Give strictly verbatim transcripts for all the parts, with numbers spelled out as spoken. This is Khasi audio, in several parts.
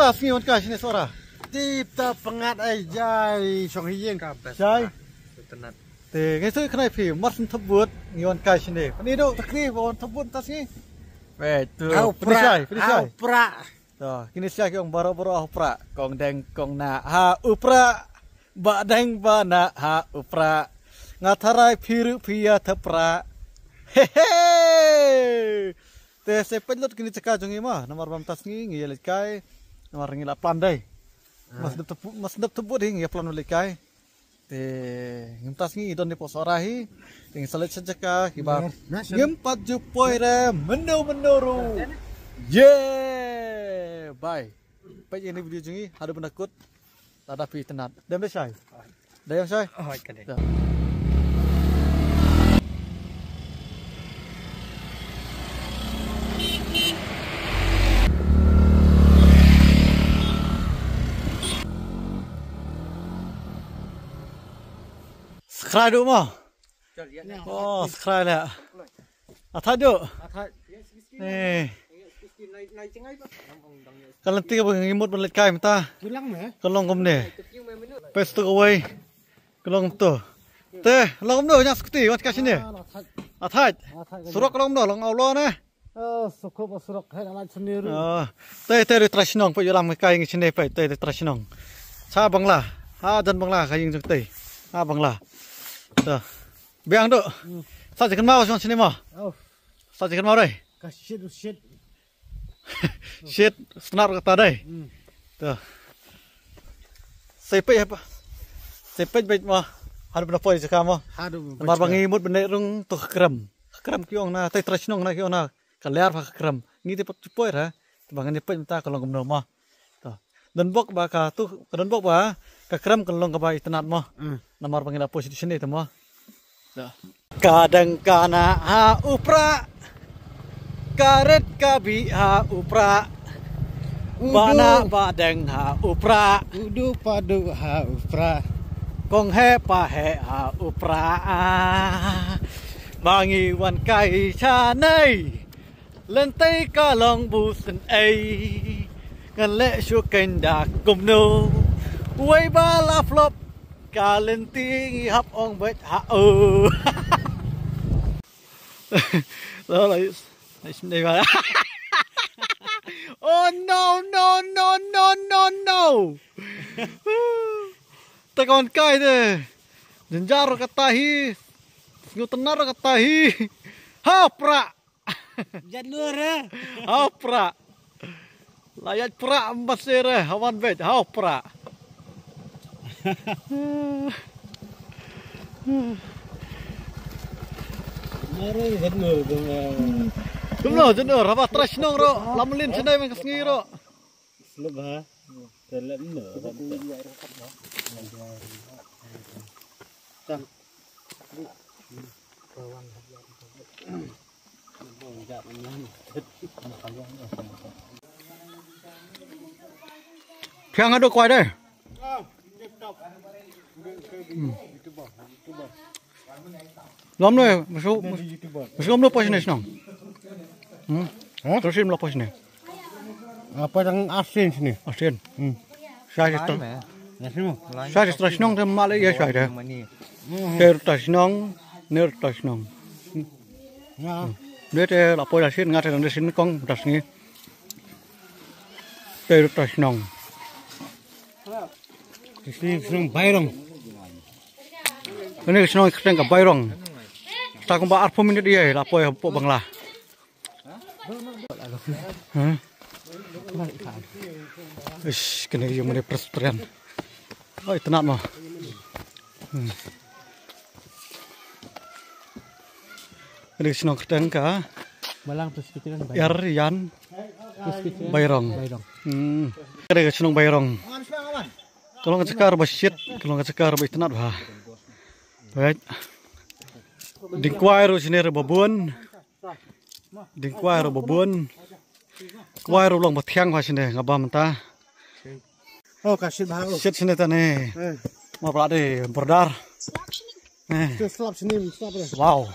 As ngi wan kai shane Sohra. Tip ta pyngat ai jai shong hi ïing. Ka best. Jai. Ka tenat. Te ngi shu khnai phi mar syn thep bud ngi wan kai shane. Kane dok takri ba wan thep bud tas ngi. Weh tu. Au pynishai, pra, pynishai. Au pra. To, kine sha ki ong baroh baroh ha u pra. Kong deng kong na ha u pra. Ba deng ba na ha u pra. Nga tharai phi ruh phi ïa thep pra. He he. Te sa peit lut kine jaka jong ngi ma. Namar ba mynta sngi ngi ïa leit kai. Namar ngi la plan dei. Mas dep tepu, mas dep tepu dei ngi ïa plan leit kai. Te ngim tas ngi don ni pok Sohra hi. Te ngi sa leit sha jaka kiba ngim pat ju poi re mynno mynno ruh. Ye. Bye. Peit ïa kane ka video jong ngi haduh ban da kut. Lada phi itynnad. Dei em dei shai? Dei em shai? Oh, ka dei. Skrai duh mo. Oh, skrai leh. Athait duh. Athait. Eh. Ka lynti kaba ngi mut ban leit kai mynta. Ka long kumne. Peit sha kawei. Ka long kumto. Te long kumno ïa scooty wan kai shane. Athait. Surok ka long kumno long awlo ne. Oh, sukup surok hai na lai sendiri. Oh. Te te ri trai shnong peit ïalam kai ngi shane peit te ri trai shnong. Sha Bangla. Ha jan Bangla ka ïing jong te. Ha Bangla. To. Biang duh. Sa ji kynmaw shong shane mo. Oh. Sa ji kynmaw dei. Ka shit shit. Shit, snar kata dei. Hmm. To. Sa peit haba. Sa peit beit mo. Haduh ban da poi jaka mo. Haduh ban da poi jaka. Namar ba ngi mut ban leit rung to ka krem. Ka krem ki ong na, te trai shnong na ki ong na. Ka liar ba ka krem. Ngi te pat ju poi ra. Te ba ngan ïa peit mynta ka long kumno mo. To. Don bok ba ka tu, ka don bok ba ka krem ka long kaba itynnad mo. Hmm. Namar ba ngi la poi shane te mo. Ka dang ka na ha u pra. Ka rit ka bih ha u pra. Ba na ba deng ha u pra. Udu padu ha u pra. Kong he pa he ha u pra. Ba ngi wan kai shane. Lynti ka long bu syn ei. Ngan leh shu kynda kumno. Wei ba la flop. Ka lynti ngi hap ong beit ha o. Lo lo is. Is ndei ba. Oh no no no no no no. Te kon kai te. Jynjar kata hi. Sngewtynnat kata hi. Ha pra. Janur eh. Ha pra. Layat pra mbasir eh. Hawan beit ha pra. Mari janur kumno. Kumno janur haba trai shnong ro. Lamlin sendai meng sngi ro. Slip ha. Slip no. Tang. Phiang ado kwai deh. Lom ne, musu musu lom ne poi sini shnong. Hmm? Terus sini lom poi sini. Apa yang asin sini? Asin. Hmm. Saya sister. Saya sister shnong te male ya saya deh. Ter ta shnong, ner ta shnong. Ya. Dia te la poi asin ngat te sini kong das ni. Ter ta shnong. Sini shnong Bairong. Ini shnong kyrteng ka Bairong. Sa kumba arphew minit ïa la poi hapoh Bangla. Ish, kane ïa mane Presbyterian. Oi, tenat mo. Kane shnong kyrteng ka Balang Presbyterian Bairong. Ïar Yan Presbyterian Bairong. Bairong. Hmm. Kane shnong Bairong. Ka long ka jaka ba shit, ka long ka jaka ba itynnat bha. Right. Ding kwai ruh shane ruh ba bun. Ding kwai ruh ba bun. Kwai ruh long ba thiang bha shane nga ba mynta. Oh, ka shit bha. Shit shane ta ne. Ma pla de bordar. Slap shane, slap re. Wow.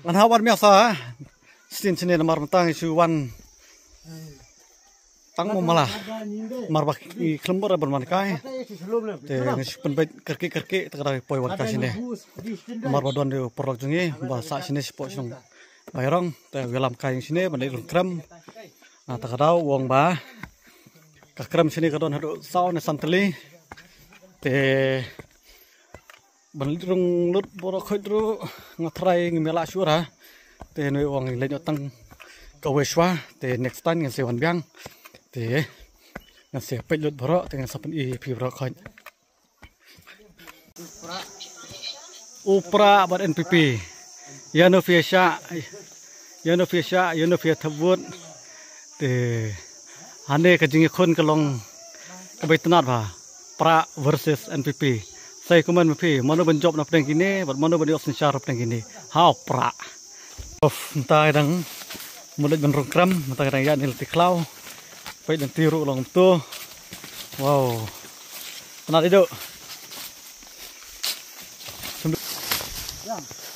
Ngan ha wan mia sa. Stin shane namar mynta ngi shu wan. Tang mo mala. Mar ba ki khlem bor ban wan kai. Te ngi shu pynbeit kyrkieh kyrkieh te ka dei poi wan kai shane. Mar ba don u paralok jong ngi ba sah shane shapoh shnong Bairong te u ïalam kai shane ban leit rung krem. Ah, te ka dei u ong ba ka krem shane ka don haduh saw ne san tylli. Te ban leit rung lut baroh khoit ruh nga tharai ngim ïa lah shuh ra. Te ngi ong leit noh tang kawei shuwa te next time ngan sa wan biang. Te ngan sa peit lut baroh te ngan sa pyni ïa phi baroh khoit. U Prah bad N P P. Ïa no phi ïa shah, ïa no phi ïa shah, ïa no phi ïa thep vote. Te hangne ka jingïakhun ka long kaba itynnad bha. Prah versus N P P. Sa ïa comment ma phi, mano ban jop na pdeng kine bad mano ban ïoh synshar na pdeng kine. Ha u Prah. Of, mynta dang mut leit ban rung krem, mynta dang ïaid ne lynti khlaw. Peit lynti ruh long to. Wow. Itynnad iduh.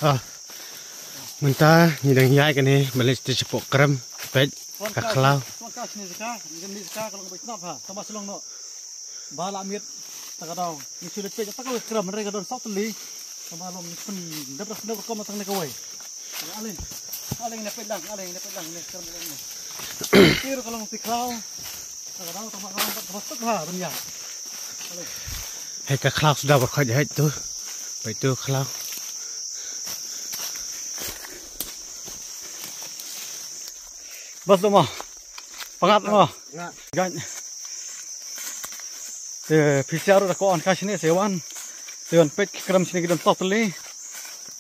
Ah. Mynta ngi dang ïaid kane ban leit shatei shapoh krem. Peit ka khlaw. Ba la miet ta ka daw. Ngi shu leit peit ta ka krem hynrei ka don saw tylli. Tang ba long ngi pyndep da pyndep rukom tang ne kawei. Ale. Ale ne peit lang, ale ne peit lang ne krem lang ne. Tir ka long ti khlaw. Ta ka daw tang ba ka long ka ba suk ha ban ïa. Ale. Hei ka khlaw suda ba khot hei tu. Peit tu khlaw. Bas tu mo. Pangat mo. Nga. Gan. Te phi sha ruh da ko on ka shane se wan. Te wan peit ki krem shane ki don saw tylli.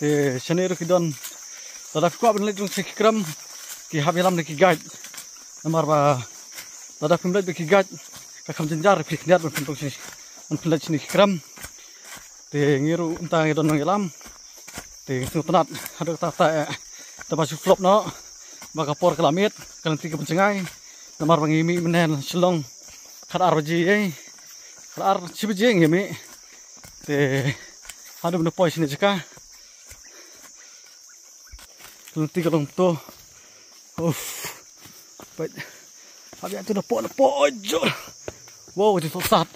Te shane ruh ki don. Lada phi kwah ban leit rung sha ki krem ki hap ïalam da ki guide. Namar ba lada phim leit bad ki guide ka kham jynjar phi khyndiat ban pynrung shane ban pynleit shane ki krem. Te ngi ruh mynta ngi don nongïalam. Te ngi sngewtynnad haduh katta katta eh. Te ba shu flop noh ba ka por ka la miet ka lynti ka pynjngai. Namar ba ngi mih mynne Shillong khatar baje ei. Khatar shi baje ngi mih. Te haduh ban poi shane jaka. Ka lynti ka long to. Uff. Peit. Hap ïa tu na po na po ojor. Wow, ka jingsohsat.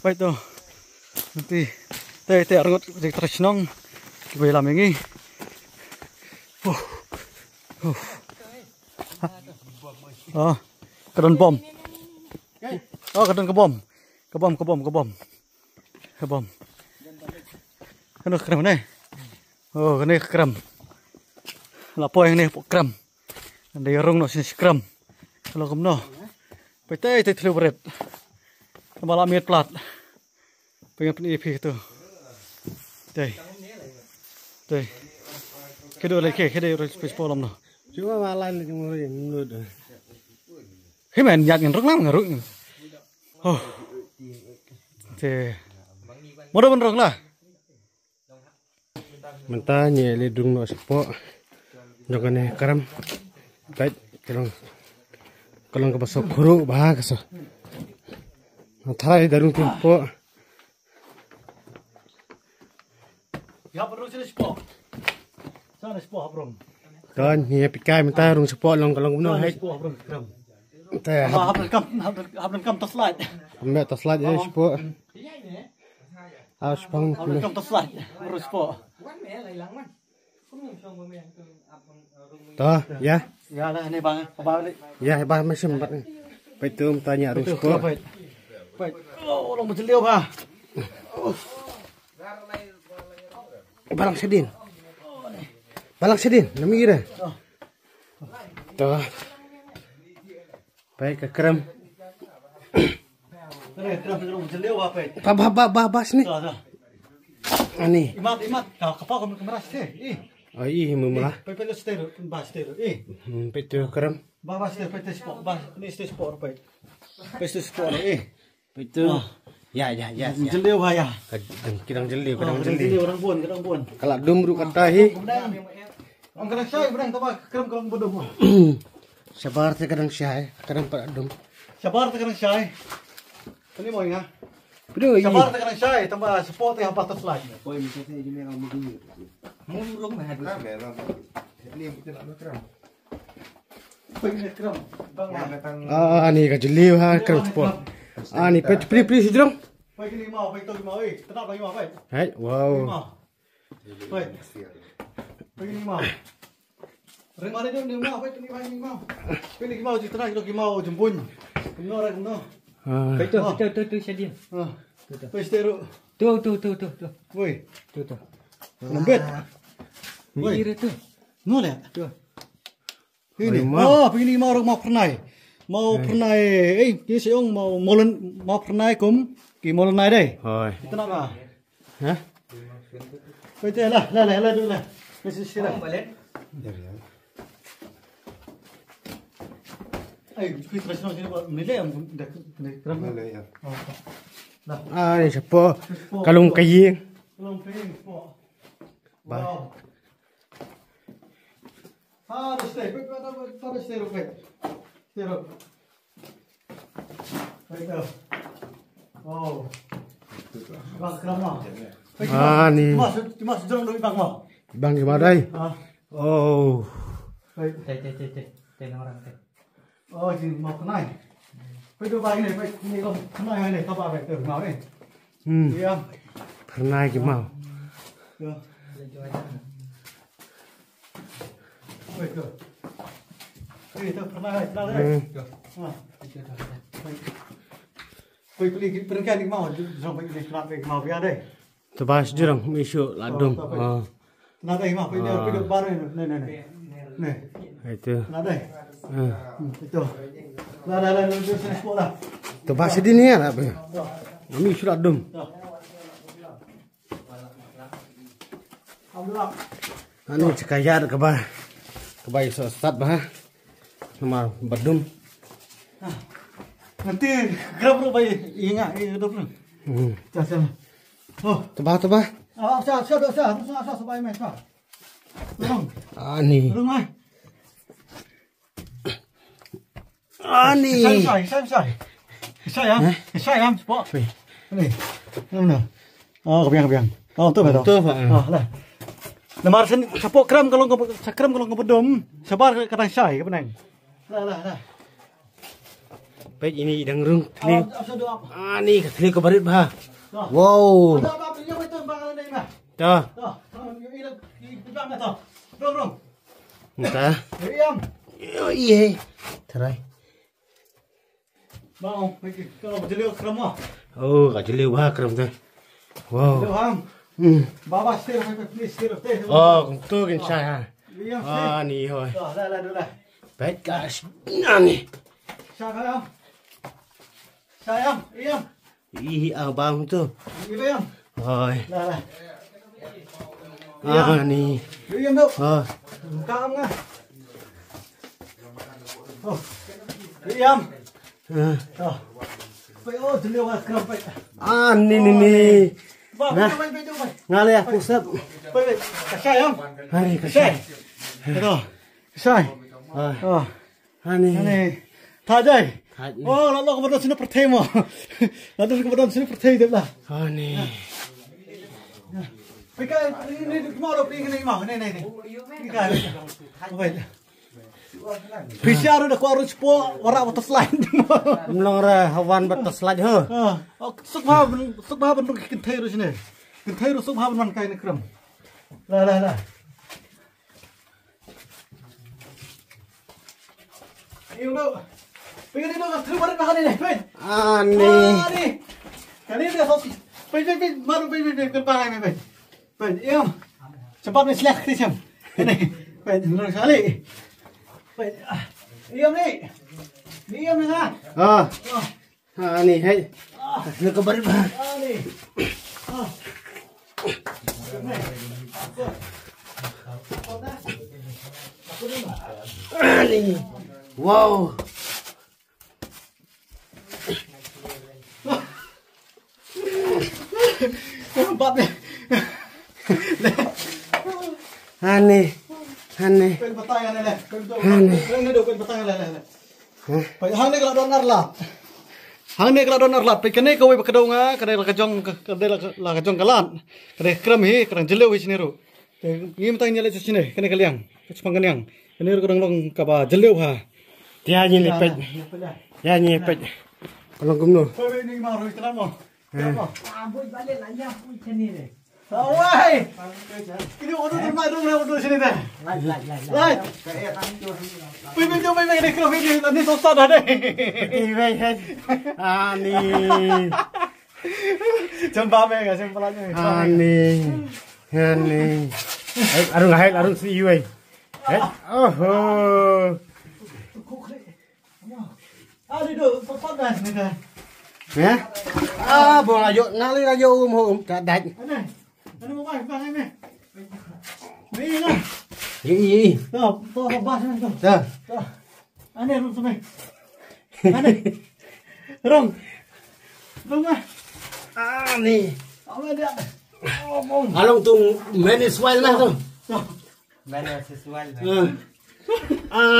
Peit to. Lynti. Te te arngut jingtrei shnong. Kiba ïalam ïa ngi. Uff. Uff. Oh, ka don bom. Oh, ka don ka bom. Ka bom, ka bom, ka bom. Ka bom. Kano ka krem ne? Oh, kane ka krem. La poi hangne hapoh krem. Nda ïa rung noh shane shi krem. Ka long kumno. Peit tei tei thliew bret. Tang ba la miet palat. Peit ngan pyni ïa phi tu. Tei. Tei. Khublei lei khublei ruh peit palat noh. Cuma malah ni cuma ni. Hi men ïaid ngan rung lang ngan rung. Oh. Te. Mo da ban rung la. Mynta ngi leit rung noh shapoh jong kane krem. Peit ka long ka long kaba sop khruh bha ka sop. Nga tharai da rung tim poh. Ïa ban rung shane shapoh. Shane shapoh hap rung. Don ngi peit kai mynta rung shapoh long ka long kumno. Shane hai. Shapoh hap rung krem. Te hap. Hap rung kam hap rung kam torchlight. Kam torchlight eh shapoh. Hap shapoh. Hap rung kam torchlight. Rung shapoh. To, ïa. Ïa la ne bang, bang ni. Ïa, bang ma shim bang. Peit tu mynta ngi rung shapoh. Peit. Peit. Oh, long ba jylliew ba. Balang shadien. Balang shadien, nam ira. To. Peit ka krem. Ba ba ba ba ba sini. Ani. Imat imat ka ka pa ka kamera ste. Ih. Ai ih mumla. Peit peit ste ru ba ste ru. Ih. Hmm, peit tu krem. Ba ba ste peit ste sport ba ni ste sport peit. Peit ste sport ih. Peit tu. Ya ya ya. Jylliew ba ya. Ka dang ki dang jylliew ka dang jylliew. Orang bun orang bun. Ka la dum ru kata hi. Ong ka dang shai ba dang taba krem krem ba dum. Shabar te ka dang shai ka dang pat dum. Shabar te ka dang shai. Kani mo nga. Pdu i. Shabar te ka dang shai taba shapoh te hapa tas lai. Oi mi te ji me ong mu. Mu rung me hadu. Ni mu te la krem. Ani ka jylliew ha kram sport. Ani peit, peit, peit sha jrong. Hai, wow. Peit. Peit ni ma. Ring ma ni ma, peit ni ma ni ma. Peit ni ma, ji trai ki ma jembun. Kumno ra kumno. Peit tu, tu, tu, tu, shadia. Peit tu. Tu, tu, tu, tu, tu. Woi. Tu, tu. Lembet. Woi. Ira tu. No le. Tu. Ini. Oh, peit ni ma, orang mau pernai. Mau pernai. Eh, ki seong mau molen, mau pernai kum. Ki molen nai dei. Hoi. Kita nak lah. Hah? Peit lah, lah, lah, lah, lah. Mesti sila. Ai, kui terus nang sini, Pak. Mele yang dah kena kerang. Mele, ya. Oh. Lah. Ah, ni siapa? Kalung kaying. Kalung kaying, Pak. Bah. Wow. Taruh stay, taruh stay, taruh stay, stay, stay. Baik, oh. Bang, kerama. Ah, ni. Cuma, cuma sejam dulu, Bang, mau. Bang, gimana, dai? Ah. Oh. Baik. Teh, teh, teh, teh. Teh, orang, teh. Oh, ji mau kenai. Peit tu bai ni, peit ni, kau kenai ni, kau ba peit tu, mau ni. Hmm. Ya. Pernah je mau. Ya. Peit tu. Peit tu pernah ni, pernah ni. Hmm. Ha. Peit, peit ni, pernah ni mau, jom peit ni, pernah ni mau biar deh. Tebas jrong, mi shu la dum. Oh, oh. Na dai ma, peit ni, peit ni, bar ni, ni, ni, ni. Ni. Itu. Na dai. Ah. Hmm, itu. La, la, la, la, la, la, la. Tebas di ni ya, la. Mi shu la dum. Alhamdulillah. Ani cakayat kaba. Kaba iso sat ba. Namar ba dum. Ah. Nanti grab ru bai inga, eh, dum. Hmm. Cak, cak. Oh. Tebas, tebas. Ah, sa, sa, sa, sa, sa, sa, bai mai, sa. Rung. Ani. Rung mai. Ani. Sai, sai, sai, sai. Sai, ya. Hah? Sai, ya, sport. Ni. Mana? Oh, kebiang, kebiang. Oh, tu, tu. Tu, Pak. Ah, lah. Namar sen, sapo kram kalau kram kalau kebedum, sabar ka tang sai, ka benang. Lah, lah, lah. Peit ini dang rung tliw. Ah, ni ka tliw ka barit ba. Wow. Dah. Entah. Yo, iye. Try. Bang, peit ka jylliew kram ah. Oh, ka jylliew ba kram te. Wow. Jylliew ham. Hmm. Baba, stay, stay, stay, stay. Oh, kumtu kin shai ha. Iya, stay. Ah, ni hoi. Dah, dah, dah, dah. Peit ka s-, ani. Shai ham. Shai ham, iya. Ih, ah, bang tu. Iya, iya. Hoi. Dah, dah. Ah, ni. Iya, tu. Ah. Buka am nga. Oh. Iya. Ah. Oh. Peit, oh, jylliew kram, peit. Ah, ni, ni, ni. Bah, nah. Peit, peit, peit, peit. Nga leh aku sep. Peit, peit. Ka shai, ya? Hari ka shai. Shai. Itu. Ka shai. Ah. Oh. Ani. Ani. Thait dei. Thait ni. Oh, la, la, ka ba don sini pyrthei mo. La don ka ba don sini pyrthei dei la. Ani. Pika, ni, ni, mo ro, pika, ni, mo, ni, ni, ni. Pika, ni. Wait. Pisa ro da ko ro spo, wara ba slide. Mlong ra hawan ba slide ho. Ah, oh, suk ba, suk ba ban ro kynthei ro sini. Kynthei ro suk ba ban kai ni kram. La, la, la. Ani. Ani. Kani dia sos. Peit, peit, peit, maru, peit, peit, peit, kena pangai, peit, peit. Peit, iya. Cepat ni, selek ni, siam. Ini. Peit, nang sekali. Peit, ah. Iya ni. Ni iya ni, ha. Ah. Ah. Ha, ni, hei. Ka tliw ka barit ba. Ha, ni. Ha. Ha, ni. Wow. Bat ni. Ha, ni. Ha, ni. Pen batang ni, le. Pen tu. Ha, ni. Pen ni tu, pen batang ni, le, le. Peit hangne ka la don arlat. Hangne ka la don arlat. Peit kane kawei ba ka dei nga, ka dei la ka jong ka, ka dei la ka, la ka jong ka lad. Ka dei kram hi, ka dang jylliew hi shane ruh. Te ngi mynta ngi leit sha shane, kane ka liang, ka chpang ka liang. Kane ruh ka dang long kaba jylliew ha. Tia ngi lipet. Tia ngi lipet. Ka long kumno? Awai. Kini udu terma dong na udu sini deh. Lai. Pui pui pui pui ni kro pui ni ni sosot dah deh. Pui pui pui. Ani. Chamba me ka chamba la ni. Ani. Ani. Arung hai arung si yue. Eh? Oho. Ani do, papat dah sini dah. Ya? Ah, bo ayo, nali ayo um um tak dah. Ani. Ani mo bai bang ni. Ni lah. Ye ye. Tu, tu bas ni tu. Dah. Ani rung sampai. Ani. Rung. Rung ah. Ani. Apa dia? Oh, bong. Along tu manis wild lah tu. Tu. Mana sesuai lah. Ah.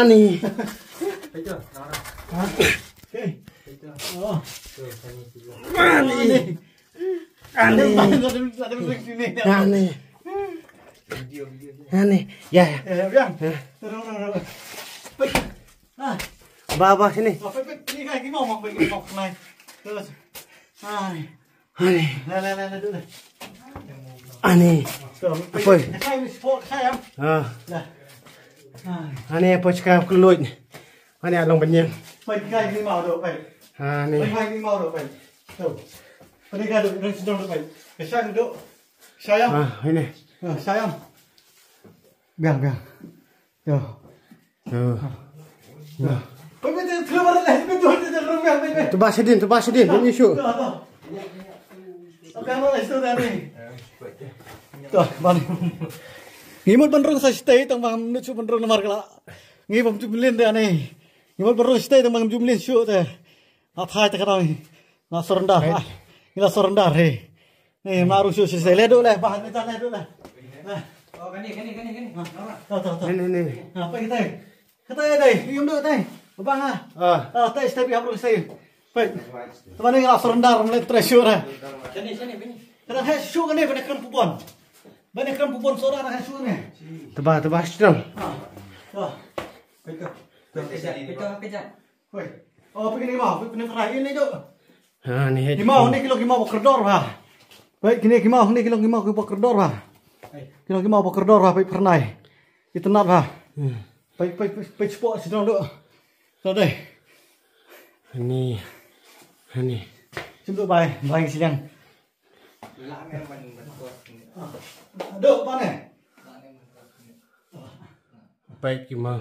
Ani. Betul, Nora. Ha? Okay. Betul. Oh. Tu, sini sini. Ani. Ani. Ada, ada, ada, ada sini. Ani. Video, video. Ani. Ya, ya. Eh, biang. Turun, turun, turun. Baik. Ah. Ba, ba, sini. Ba, baik, baik. Ni kan gimana mau baik mau kenai. Terus. Ani. Ani. Ani. Apa? Ani apa cakap keluar? Ani along banyak. Ani. Ani. Ah, ini. Biang, biang. Yo. Yo. Yo. Te ba sha dien, te ba sha dien, ban ïoh shuh. Ngi mut ban rung sa shatei tang ba ngam nud shuh ban rung namar ka la. Ngi bym ju mlien de ani. Ngi mut ban rung shatei tang ba ngam ju mlien shuh te. Nga thait te ka dang. Nga surrender. Ngi la surrender he. Ni ma rung shuh shuh le duh le, bah ni ta le duh le. Oh, kani kani kani kani. To to to. Ni ni ni. Ha, peit kitai. Kitai dei, yum duh tai. Bah ha. Ah. Ah, tai stai bi hap rung stai. Peit. Tama ni la surrender le treasure. Sini sini bini. Kena he shuh kani bini kram pubon. Bini kram pubon sora na he shuh ni. Teba teba shuh. Ah. Peit ka. Peit ka peit ka. Wei. Oh, peit kine ki maw, peit kine ki maw, ni dok. Ha, ni he. Ki maw, ni ki long ki maw ba kordor ba. Peit kine ki maw, ni ki long ki maw ba kordor ba. Ki long ki maw ba kordor ba, peit pyrnai. Itynnad ba. Peit, peit, peit, peit spot sdang dok. Dok dei. Hani. Hani. Shim dok bai, bai sdang. Dok ba ne. Peit ki maw.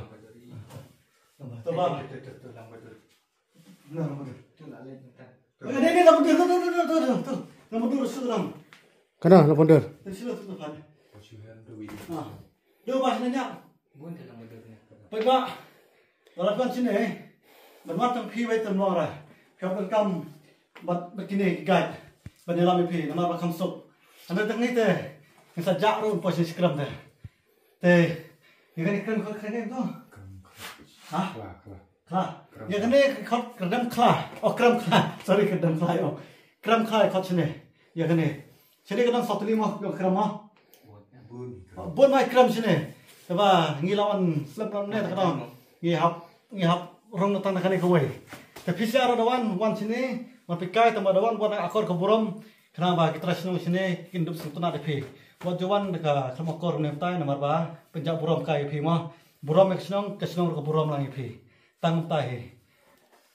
Kana la ponder. Peit ba. Ba la pyn shine. Ban wad tang phi wei tang nora. Phi hap ban kam bad bad kine ki guide ban ïalam ïa phi namar ba kham suk. Hynrei tang ngi te ngi sa jah ruh poi sha skram te. Te ïa kane kren khot kren to. Ha? Khla. Ïa kane khot kren khla. Oh, kren khla. Sorry, kren khla. Oh. Kren khla khot shine. Ïa kane. Shane ka dang sawtylli mo, ka kram mo. Bun mai kram shane. Te ba ngi la wan slem kram ne ta ka dang. Ngi hap, ngi hap rong na tang na kane kawei. Te phi sha da wan, wan shane, wan phi kai te ba da wan, wan akor ka burom. Khnang ba ki trai shnong shane kin dup sngewtynnat ïa phi. Wat ju wan da ka khlem akor ne tai namar ba pynjah burom kai ïa phi mo. Burom ïa ka shnong, ka shnong ruh ka burom lang ïa phi. Tang tai hi.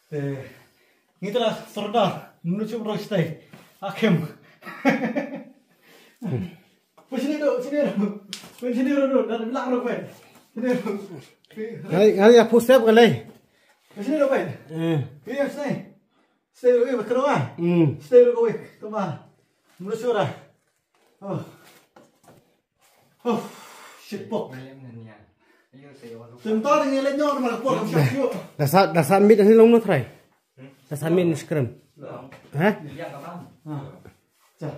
Te ngi te la surrender, mnu chup roi stai. Akhim. Poi shane do, shane do. Poi shane do, do, da la ro poi. Shane do. Ngai, ngai ya pusep ka lei. Poi shane do poi. Eh. Poi shane. Stay ruh ka wei, ba kro ah. Hmm. Stay ruh ka wei. Tuma. Mula sura. Oh. Oh. Shit pok. Tynta dang ïaleh ñior ma ka por kam shah shuh. Da sa, da sa mit ani long no trai. Da sa mit ni skrim. Ha? Ah. Cha.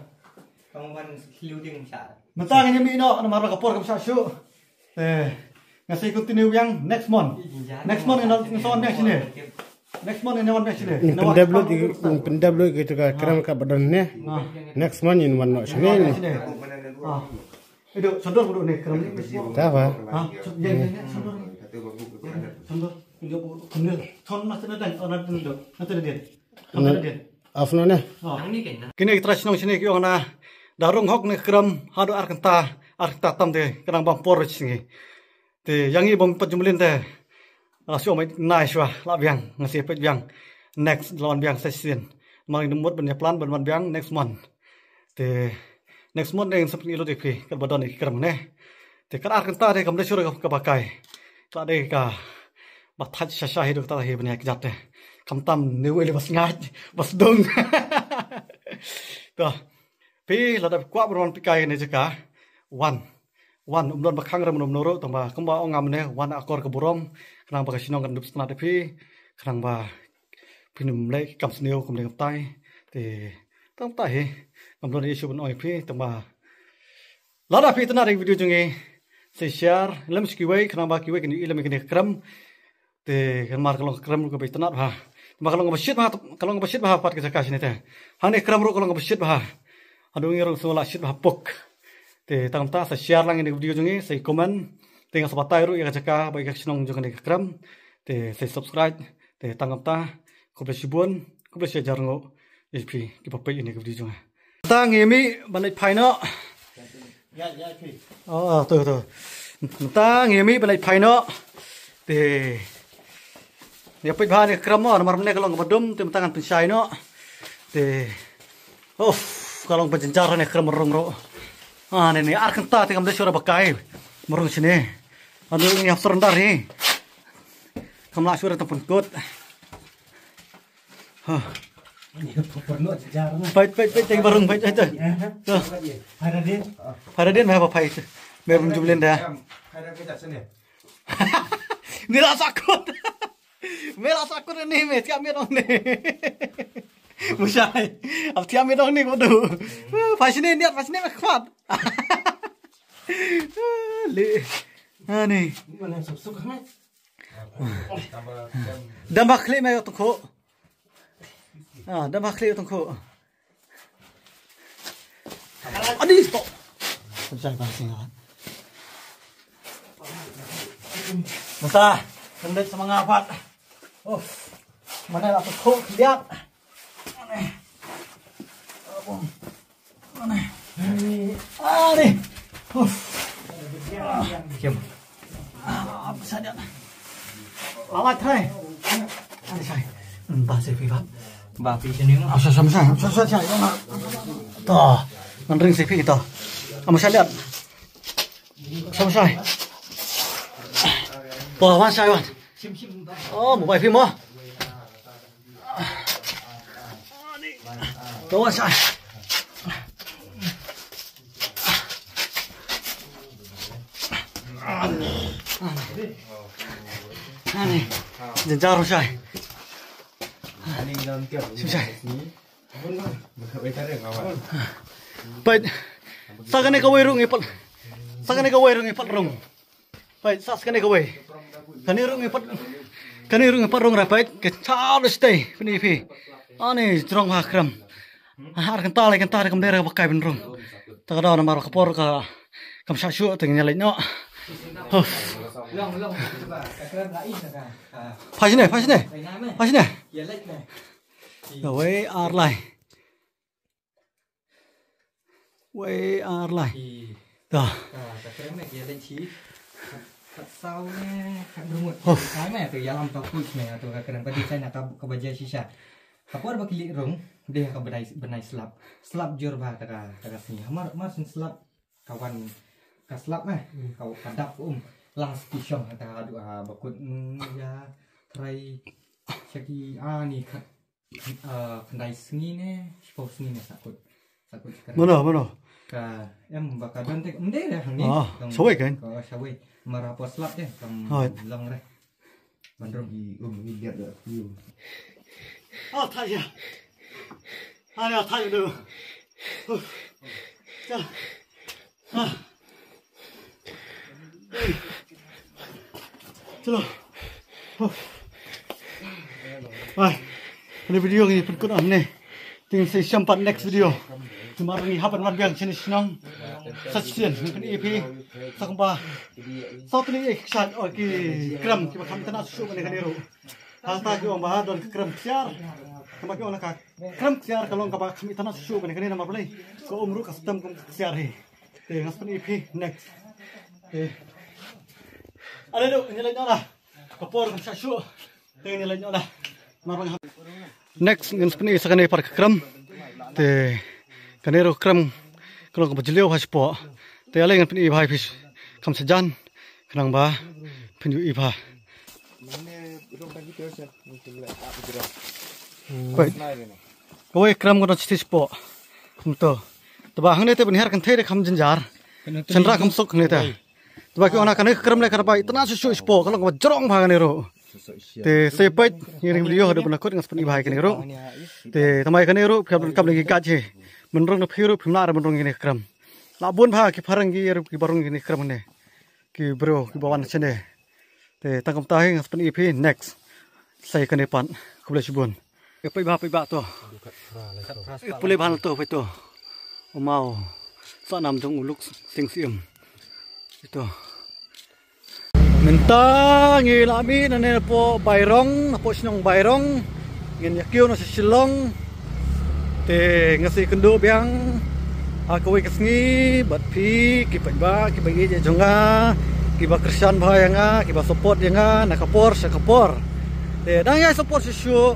Mynta ngin ïa mih noh namar ba ka por kam shah shuh. Te nga sa continue biang next month. Next month ngin sa wan biang shane. Next month ngin wan biang shane. Ngin pyndep lut, ngin pyndep lut ïa ka kram kaba don ne. Next month ngin wan noh shane. Ah. Idu sodor budu ne kram ne. Ta ba. Ha? Sodor. Sodor. Thon na tene dang, oh, na tene dang, na tene dang. Na tene dang. Af na ne. Oh. Kine ki trai shnong shine ki ong na da rung hok ne krem haduh ar kynta, ar kynta tam te ka dang bam por shisngi. Te ïa ngi bym pat ju mlien te la shu ong mai nai shuwa, la biang, nga shu peit biang. Next la wan biang sa shisien. Namar ngin mut ban ïa plan ban wan biang next month. Te next month ne ngin sa pyni lut ïa phi katba don ïa ki krem ne. Te kat ar kynta te kam dei shuh kaba kai. Ka dei kaba thait sha sha hi, dei kata hi ban ïa kjat te. Khamtam ne wei le ba sngaid ba sdung. To. Phi lada phi kwah ban wan phi kai ne jaka, wan. Wan, ym don ba khang re mynno mynno ruh, tang ba kumba ong nga mynne, wan akor ka burom, khnang ba ka shnong kan dup sngewtynnat ïa phi, khnang ba phin ym leh ki kam sniew kumne kumtai. Te tang kumta hi, ngam don issue ban ong ïa phi, tang ba lada phi itynnad ïa ki video jong ngi, sa share lem sha kiwei, khnang ba kiwei kin ïohi lem ïa kane ka krem. Te namar ka long ka krem ruh kaba itynnad bha. Namar ka long kaba shit bha, ka long kaba shit bha pat ka jaka shane te. Hangne krem ruh ka long kaba shit bha. Haduh ngi ruh sngewlah shit bha puk. Te tang kumta sa share lang ïa kane ka video jong ngi, sa comment. Te nga sa batai ruh ïa ka jaka bad ïa ka shnong jong kane ka krem. Te sa subscribe. Te tang kumta, khublei shibun, khublei shihajar nguh ïa phi kiba peit ïa kane ka video jong nga. Tang ïa mih ban leit phai noh. Oh, oh, to, to. Mynta ngi mih ban leit phai noh. Te ïa peit bha ne krem mo, namar mynne ka long kaba dum, te mynta ngan pynshai noh. Te, uff, ka long ba jynjar ne krem rung ruh. Ah, ne, ne, ar kynta te kam dei shuh ba kai. Marung shane. Haduh ngi hap surrender hi. Kam lah shuh tang pynkut. Ha. Peit, peit, peit, teng barung, peit, peit, peit. Ha. Phai radien. Phai radien, ha, phai. Mer bym ju mlien da. Phai radien kat sini. Ni la sakut. Me la sakut ni, me thiah miet ong ni. Mushai. Ap thiah miet ong ni ko du. Phai sini, niat phai sini me khmat. Le. Ha ni. Mana suk suk ha. Dam ba khlieh me tong kho. Ah, dam ba khlieh tong kho. Adi, stop. Pynshai ba sing awan. Mynta, kan dei sa ma nga pat. Uff. Mana la tong kho khlieh. Ani. Uff. Kim. Ah, apa saja. Lawat hai. Ani sai. Ba se pi ba. Ba pi sini. Ah, sa, sa, sa, sa, sa, sa. To. Ngan ring se pi to. Ama sai liat. Sa, sa. To, wan sai wan. Oh, mobile phim mo. Bawa sa. Ani. Jynjar sa. Sa. Peit. Sa kane kawei rung ipal. Sa kane kawei rung ipal rung. Peit, sa kane kawei. Kane rung ipal. Kane rung ipal rung ra peit. Ke chalo stay. Pini pi. Ani jrong ha krem. Ar kynta lai kynta kam dei ra ba kai ban rung. Ta ka daw namar ka por ka kam shah shuh te ngi leit noh. Huf. Phai shane, phai shane. Phai shane. Kawei ar lai. Wei ar lai. Ka, ka krem ne, ïa leit shi. Khat, khat saw ne, khat rngut. Huf. Kai me, to ïalam to kuch me, to ka krem ka design na ka, kaba jia shisha. Ka por ba ki leit rung, dei ka bnai, bnai slap. Slap jur ba ka, ka, ka sngi. Mar, mar syn slap, ka wan, ka slap me, ka, ka dap um. Last ki shong ka, ka, ka, ba kut, mm, ïa, trai, sha ki, ah, ni khat. Ah, khyndai sngi ne, shiphew sngi ne, sa kut. Sa kut ka. Mano, mano? Ka, em, ba ka don te, em, dei re, hangne. Ah, shawei kan? Ka, shawei. Mara po slap te, kam long re. Ban rung. I, um, i liat da, i, um. Ah, thait ya. Ah, ya, thait da. Huh. Ka. Ah. Chalo. Ai. Kane video ngi pynkut hangne. Ngin sa ïashem pat next video. Namar ngi hap ban wan biang shane shnong. Sa shisien ngin pyni ïa phi sa kumba, sa utei ïa ki kshaid, oh, ki krem kiba kham itynnad shuh shuh kane kane ruh. Hangta ki ong ba don ka krem ksiar. Kumba ki ong na ka krem ksiar ka long kaba kham itynnad shuh shuh kane kane namar balei? Ka um ruh ka stem kum ka ksiar hi. Te ngan sa pyni ïa phi next. Te ale, dei ngin leit noh la. Ka por kam shah shuh. Te ngin leit noh la. Mar ba nga hap. Next ngin sa pyni sa kane pat ka krem. Te kane ruh ka krem ka long kaba jylliew ha shapoh. Te ale ngan pyni bha ïa phi kham shajan khnang ba phin ïohi bha. Peit. Kawei ka krem ka don shi shapoh. Kumto. Te ba hangne te ban hiar kynthei te kham jynjar. Shynrang kham suk hangne te. Te ba ki ong na kane ka krem le ka dei ba itynnad shuh shuh shapoh, ka long kaba jrong bha kane ruh. Te sa peit ïa kane ka video haduh ban da kut, ngan sa pyni bha ïa kane ruh. Te tang ba ïa kane ruh phi hap ban kam da ki guide hi. Ban rung na phi ruh phim lah re ban rung ïa kane ka krem. La bun bha ki phareng ki ruh kiba rung ïa kane ka krem ne. Ki briew kiba wan shane. Te tang kumta hi ngan sa pyni ïa phi next. Sa ïa kane pat. Khublei shibun. Peit bha, peit bha to. Pule bha na to, peit to. U maw Sahnam jong u Luk Sing Syiem. Ito. Mynta ngi la mih nangne napoh Bairong, napoh shnong Bairong. Ngin ïa kiew noh sha Shillong. Te nga sa ïakynduh biang ha kawei ka sngi bad phi ki paidbah kiba ïeit jong nga, kiba kyrshan bha ïa nga, kiba support ïa nga na ka por sha ka por. Te dang ïai support shuh shuh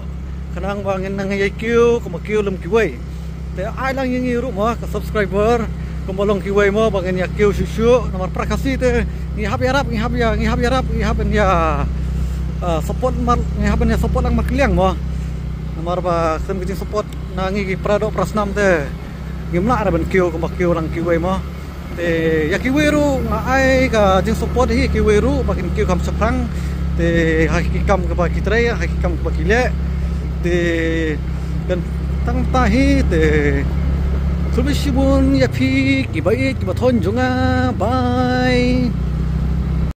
khnang ba ngin nang ïai kiew kumba kiew lem kiwei. Te ai lang ïa ngi ruh mo ka subscriber kumba long kiwei mo ba ngin ïa kiew shuh shuh. Namar pra Khasi te ngi hap ïarap, ngi hap ïa, ngi hap ïarap, ngi hap ban ïa, ah, support mar, ngi hap ban ïa support lang markylliang mo. Namar ba khlem ka jingsupport na ngi ki para doh para snam te ngim lah re ban kiew kumba kiew lang kiwei mo. Te ïa kiwei ruh nga ai ka jingsupport hi, kiwei ruh ba kin kiew kham shaphrang. Te ha ki kam kaba ki trei, ha ki kam kaba ki leh. Te kan tang ta hi te. Khublei shibun ïa phi kiba ïeit kiba thoh jong nga. Bye.